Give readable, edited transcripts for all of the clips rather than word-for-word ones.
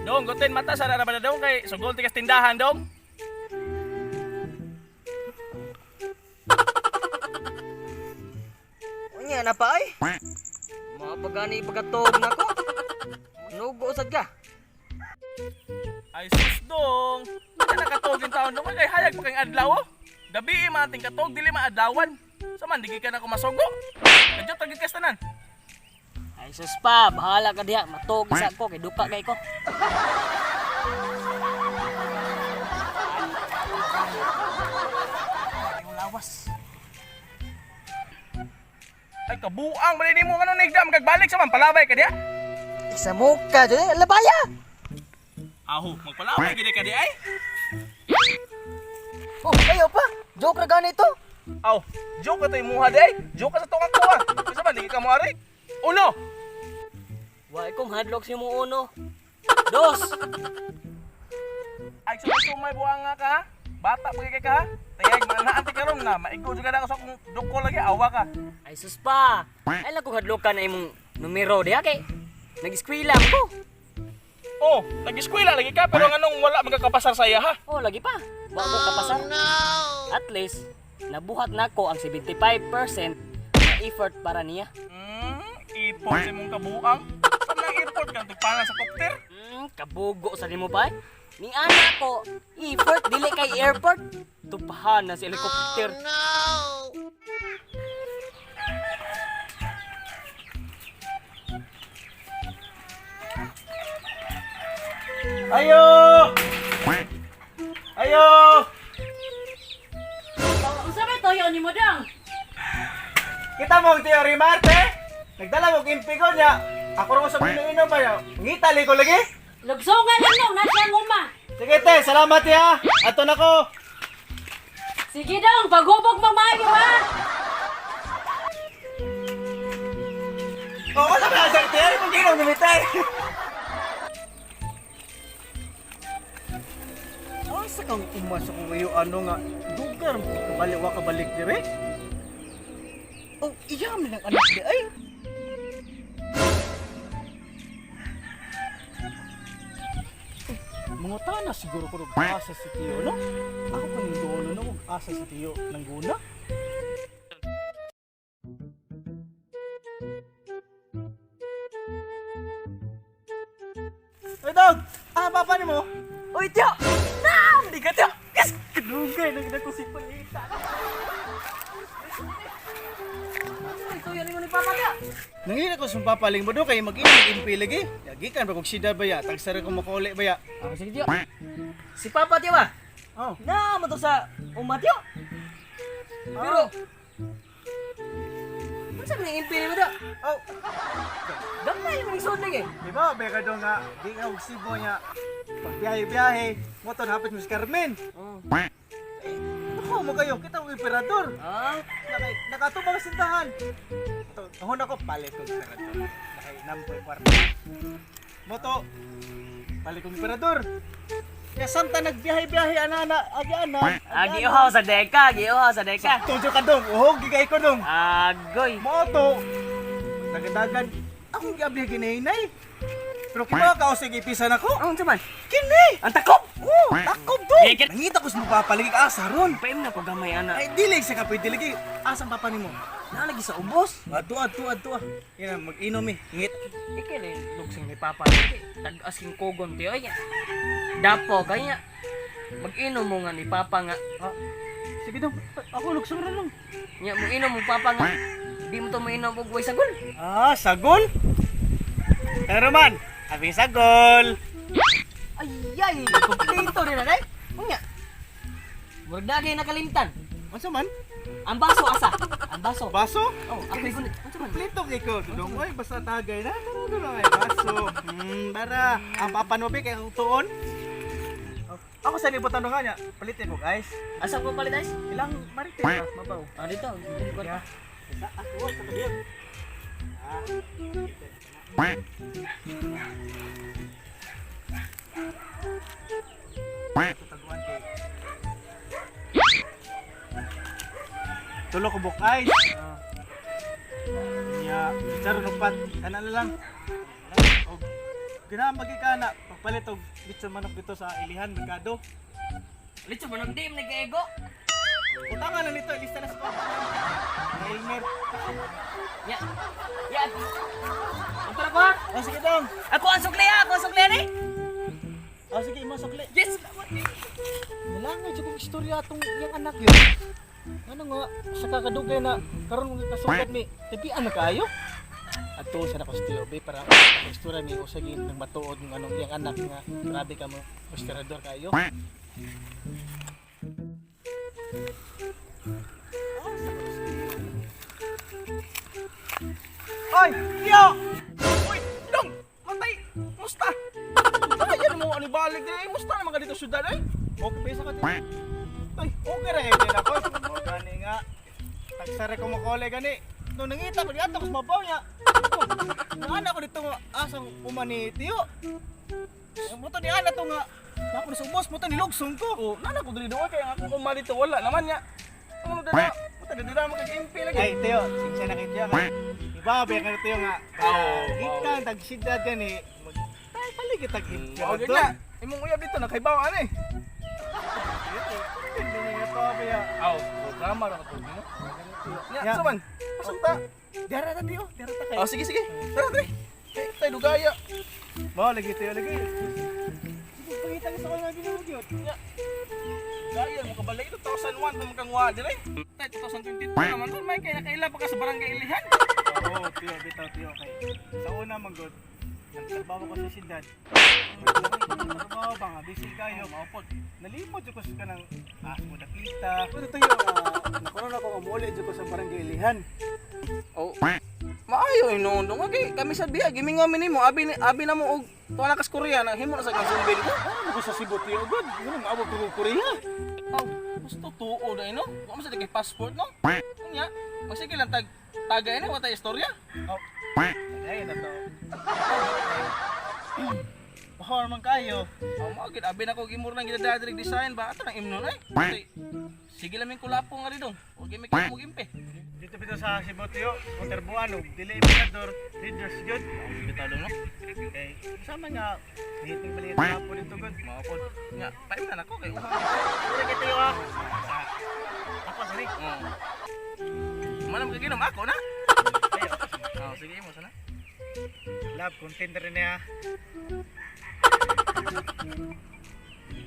Dong, gutin mata sa ba na dong kay sugol ti kas tindahan dong. Unya na pa ay. Mga pagani pagkatog na ko. Manugo sad ka. Ay sus dong. Ano nakatog yung taon dong kay hayag pa kang adlaw oh. Gabi eh, man ating katog dili maadlawan. Sa man digi ka na kumasugo. Kadyo tagid kas tanan. Ay sus pa, bahala ka diha, matog sa ko kay duka kay ko. Yung lawas. Ay kabuang man nimo ngano nigda magagbalik sa man palabay ka diha. Isa mo ka dyan, labaya. Aho, magpalabay gid ka diha ay. Oh, ayaw pa. Joke ra gani to. Aw, joke ka to imuha di ay. Joke ka sa tong ako ah. Sa man digi ka mo ari. Uno. Wa ko hadlok si mo uno. Dos. Ay sumay buang nga ka. Bata pa kay ka. Tayag manaan ti karon na maigo jud ka na ako sa akong duko lagi awa ka. Ay sus pa. Ay lang kung hadlok ka na imong numero diha kay. Nag-eskwela man ko. Oh, nag-eskwela lagi ka pero nganong wala magkakapasar sa iya ha? Oh, lagi pa. Wa ko kapasar. At least nabuhat nako ang 75% na effort para niya. Ipot sa imong kabuang. Sa nang ipot kang tugpangan sa kopter. Kabugo sa nimo pa. Eh. Ni ana ko, effort dili kay airport. Tupahan na si helicopter. Ayo! Ayo! Unsa may toyo nimo dong? Kita mo ang Tio Rimarte. Nagdala mo impi ko niya. Ako rin ko sa pinuinom ba niya. Ngitali ko lagi. Lugsungan lang nong nasa nguma. Sige te, salamat ya. Ato na ko. Sige dong, paghubog mo maayo ha. Oo, sa mga sir, Tio. Kung ginom ni te. Asa kang umasok ko ngayon ano nga dugar mo kabalik wa kabalik dire? Oh, iya man ang anak di ay. Mangutana siguro ko og asa si Tio, no? Ako pa ning duolo no, og asa si Tio nang guna. Oy, dog! Ah, papa ni mo? Uy, tiyo! Nam! Di ka, tiyo! Yes! Kadugay, nagda ko si Palita. Uy, tuyo nimo ni Papa, tiyo. Nangina ko sa papaling mo do kay mag-inom impi lagi. Yagi kan ba kog sida ba ya? Tagsara ko makauli ba ya? Ah, sige, tiyo. Si Papa, tiyo ba? Oh. Na, mo to sa uma, tiyo. Pero, unsa man ang impili mo, tiyo? Oh, Gamay mo yung lagi. di ba ba ka do nga di ka og Cebu nya. Pagbiyahe-biyahe, mo to hapit mo si Carmen. Oh. Ako mo kayo, kita og emperador. Ah, Nakay nakatubang sa tindahan. To, ahon ako palit og emperador. Nakay nampoy kwarta. Mo to palit og emperador. Ya samta nagbiyahe-biyahe ana ana agi ana. agi uhaw sa deka, agi uhaw sa deka. Tujo ka dong, uhog gigay ko dong. Agoy. Mo to. Dagdagan akong giabli ginahinay. Pero kibaw ka usig ipisan ako. Ah, unsa man? Kini! Ang takop! Oh, takob to. Gigit. Nangita ko sa mapapaligig asa ron. Paim na ko gamay ana. Ay dili sa kapoy dili asang papa nimo. Na lagi sa ubos. Adto adto adto. ah. Yan mag-inom eh. Ngit. Ikay na yung lugsing ni Papa. Tag-as king kugon tiyo. Ay, dapo kaya. Mag-inom mo nga ni Papa nga. Ah, sige dong. Ako lugsong ra lang. Nya mo inom mo Papa nga. Di mo to mainom og way sagol. Ah, sagol. Pero man, abi sagol. Ay ay, kompleto rin na day. Unya. Murag dagay nakalimtan. Unsa man? Ang baso asa. Ang baso. Baso? Oh, ako igunit. Unsa man? Kompleto kay ko. Dudong oy, basta tagay na. Tara dudong ay baso. Bara. Ang papa no kay akong tuon. Oh, ako sa libutan nga niya. Palitin ko guys. Asa ko palit guys? Ilang marites ba? Mabaw. Ah, dito. Ya. Isa ako sa kabiyag. Ah. Tataguan kay. Tulo ko buk ice. Nya, charo no pat kana na lang. Og Ganahan ka na pagpalit og litson manok dito sa Ilihan, Merkado. Litso manok di man nag-ego. Utangan na nito, ilista na sa papa. Elmer. Ya. Ya. Unta na ko ha. Oh, sige dong. Ako ang sukli ha, ako ang sukli ni. Oh, sige, imo sukli. Yes. Nalangay jud kong istorya atong iyang anak yun. Ano nga, sa kakadugay na karon mong kasugat mi, tabian na kaayo. Ato sa nako sa TOB para ang istorya ni usagin ng matuod ng anong iyang anak nga grabe ka mo kosterador kayo. Oy, Tio! Uy, dong! Matay! Musta? Ay, mo ani balik eh. Musta naman ka dito syudad eh? Okay sa ka Tio. Ay, okay ra kay din ako. Mo gani nga. Tagsara ko makole gani. No nangita ko diadto ko sa mabaw niya. Oh, Naana ko dito nga asang uma ni Tio. Mo to ni ana to nga. Nako ni subos mo to nilugsong ko. Oh, nana ko dili doon kay ang ako kung dito wala naman niya. Ano dala? Puta dili na makag-MP lagi. Ay Tio, sinsya na kay Tio. Iba ba ka Tio nga. Oo, Gikan tagsidad gani. Mag tay paligid tag Oh, gid na. Imong uyab dito nakaibaw ani. Hindi nga to ba. Aw, programa ra ka to, no? Nya, Ya. sa man? Pasok ta. Dara ta Tio, dara ta kay. Oh, sige sige. Tara, tara. Eh, tayo dugaya. Mo lagi Tio lagi. Sige, pangita sa ko nga ginugyot. Nya. Gaya mo kabalik 2001 pa makangwa dire. Tay 2022 naman kon may kay nakaila pa ka sa barangay Ilihan. Oo, Tio, bitaw Tio kay. Sa una man gud, nagtrabaho ko sa siyudad. Nagtrabaho ba nga, busy kayo. Maupod. Nalimot jud ko sa kanang asmo dakita. Pero Tio, nakuno ako nga muuli jud ko sa barangay Ilihan. Oh. Maayo inoon dong kay kami sa biya gimingaw mi nimo abi ni abi na mo og tuwa na kas Korea na himo na sa kang sumbin ko. Ano ko sa Cebu Tio gud? Ngano maabot ko og Korea? Aw, gusto tuo na ino. Wa man sa kay passport no. Unya, magsige lang tag tagay na wa tay istorya. Oh. Ay na to. Bahor man kayo. Aw mao gid abi na ko gimur nang gidadala diri design ba ato nang imnon ay. Tay, sige lang min kulapo nga didong. Wa gyud may kamo gimpe. Dito bitaw sa Cebu Tio, Monterbuano, dili emperador, leaders good. Bitaw dong no. Okay. Sama nga, hiting baliit na po dito gud. Mao pod. Nya, paim na nako kay uhaw. Uli kay Tio ah. Sa ako sorry. Oh. Manam ka ginom ako na. Ayo. Oh, sige mo sana. Love, content rin niya.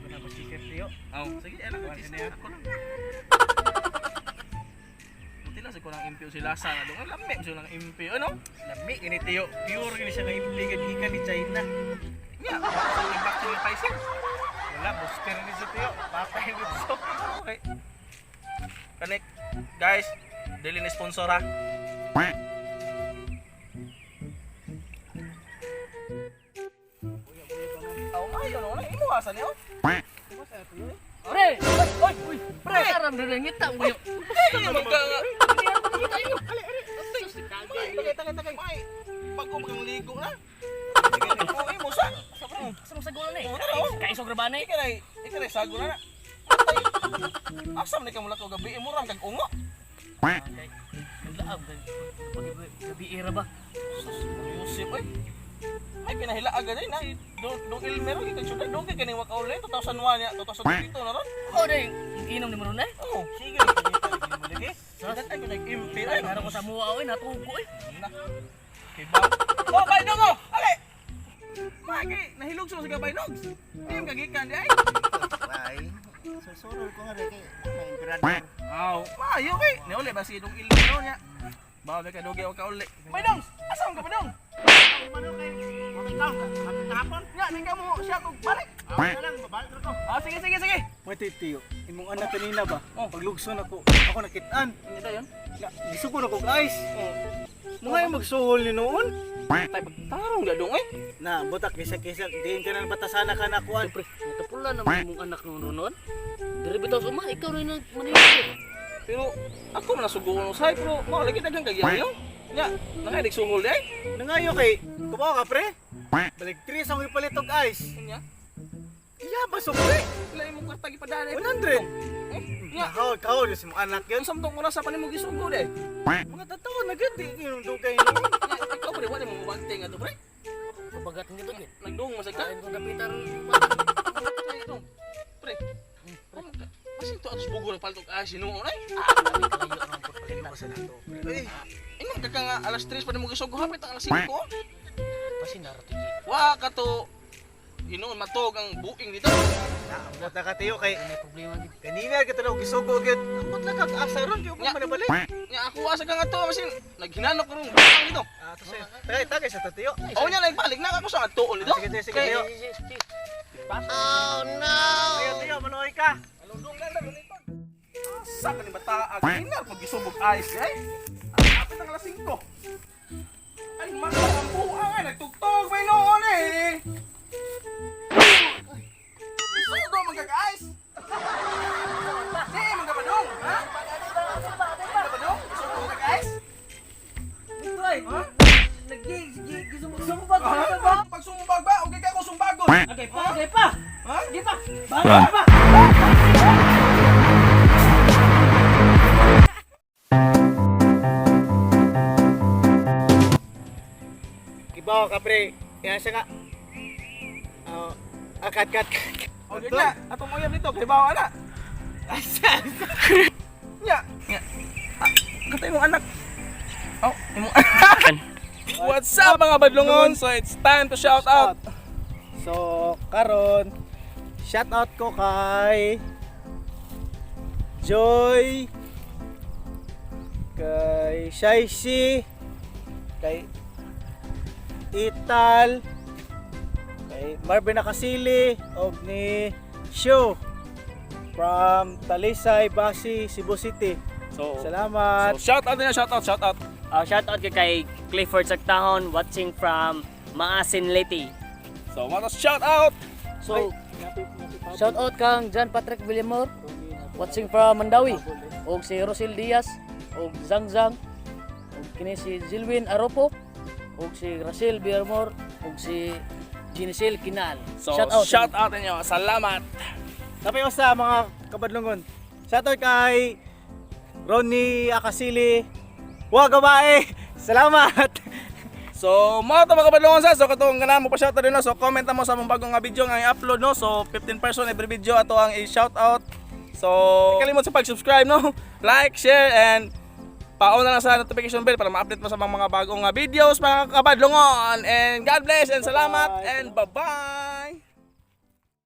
Wala ko si Sir Tio. Oh, sige, alam ko Kuha cheese niya. ako lang. Buti lang sa kulang impyo si Lasa na dong. Lami siya lang impyo, ano? Lami gani Tio. Pure gani siya nga impligan gikan ni China. Nya, sa vaccine ni Pfizer. Wala, booster ni si Tio. Patay ni so. Okay. Kanik, guys, dili ni sponsor ha. Aw, maayo no, imo asa niyo? Pre, oy, oy, uy, pre. Aram diri ngita mo yo. Ay, magka nga. Tagay, tagay, tagay. May bago kang ligo na. Oh, imo sa. Sa mo sagulan eh. Oh, tara, oh. Kaisog ra ba na eh? Ikaw ikaw sago na na. Atay. Asam ni ka mula ko gabi imo ram kag ungo. Kay naglaab kay pag gabi era ba? Sus, Yusip oy. May pinahila agad ay na. Do do Elmero gikan syudad do kay kaning wakaulay 2001 ya 2022 na ron. Oh, dai inom ni mo ron eh. Oh, Sige, pangita lagi mo lagi. Daghan ko nag-impi ay. Meron ko sa muwa oy, natugo eh. Na. Kay ba? Oh, baynog oh. Ale. Magi, nahilog sa ka baynog. Di mo kagikan di ay. Ay, susurol ko nga rin kay may emperador. Aw, maayo kay. Niuli ba si dong Elmero niya? Bawa ka dugi o kauli. Baydong, asa ka baydong? Mano kay ikaw, kapon. Nya, ning ka mo siya kog balik. Ako na lang, babalik ko. Ah, sige sige sige. Wait, Tio. Imong anak kanina ba? Oh. Paglugson ako, ako nakitaan. Hindi yon. Na, gisugo na ko guys. Oh. Mga yung magsuhol ni noon. Tay pagtarong gadong eh. Na, butak kisa-kisa diin ka na batasana ka na kuan. Pre, natapula naman imong anak noon noon. Diri bitaw sa uma, ikaw rin ang manilog. Pero ako man nasugo say pero mao lagi daghang kagyayo. Nya, nangay suhol di ay. Nangayo kay kumaw ka pre. Balik 3 ang ipalit og ice. Nya, Iya ba sukli? ila imong kwarta gipadala. 100. Eh, nya, Kaw, kaw si mong anak yun. yung samtong oras sa panimo gisugo di. Mga tatawa na gud di yung dugay noon. Nya, ikaw pre wala mo mabante nga to pre. Bagat ng gitugin. Nagdung masag ka. Kain kong kapitan. Pre, dong. Pre. Masin to atos bugo nagpalit og ice hinuon ay. Uy, Ingon ka ka nga alas 3 pa nimo gisugo, hapit ang alas 5. Pasin na rato gi. Wa ka to hinuon matog ang buing dito. Naambot na ka, tiyo, kay May problema gid. kanina ka tanaw gisugo gyud. Ambot lang kag asa ron kay Nya. ug manabalik. Nya ako asa ka nga to masin naghinanok rong buang dito. Ah, to sa'yo. Tagay, tagay sa to, tiyo. O nya nagbalik na ako sa atuon dito. Sige, tiyo, sige, tiyo. Tiyo, tiyo, manuoy ka. Alundong na lang nito. Asa ka ni bata ginar pag gisubog ice ay. Hapit ang alas 5. Ay, mata ang buang ay nagtugtog may noon eh. Isugo magkag-ice. Di, magkapadong, ha? Magkapadong? Isugo magkag-ice? Ay, Ha? naggisumubag Ha? Pag sumumbag ba? Okay ka kung sumbagon. Okay pa, okay pa. Ha? Sige pa. Bahala pa. Ibaw ka, pre. Yan siya nga. Oh, ah, cut, cut. Okay na. Atong uyab dito, kay bawa na. Nya. Nya. Ah, katay mong anak. Oh, imong anak. What's up, mga badlongon? So it's time to shout out. So, karon, shout out ko kay Joy, kay Shaisi, kay Ital, kay Marvin Nakasili, og ni Shu from Talisay, Basi, Cebu City. So, Salamat. so shout out niya, shout out, shout out. Shout out kay Clifford Sagtahon watching from Maasin, Leyte. So, mga shout out. So, shout out kang John Patrick Villamor watching from Mandawi og si Rosel Diaz og Zang Zang og kini si Zilwin Aropo og si Racel Villamor og si Ginicel Kinal. So, Shout out. shout out ninyo. Salamat. Tapos sa mga kabadlongon. Shoutout kay Ronnie Akasili. Wa gabae. Salamat. So, mga to mga kabadlongon sa, so katong ganahan mo pa shout out din no. So, comment mo sa mong bagong nga video nga i-upload no. So, 15 person every video ato ang i-shout out. So, kalimot sa pag-subscribe no. Like, share and pa-on na lang sa notification bell para ma-update mo sa mga bagong nga videos, mga kabadlongon. And God bless and salamat and bye-bye.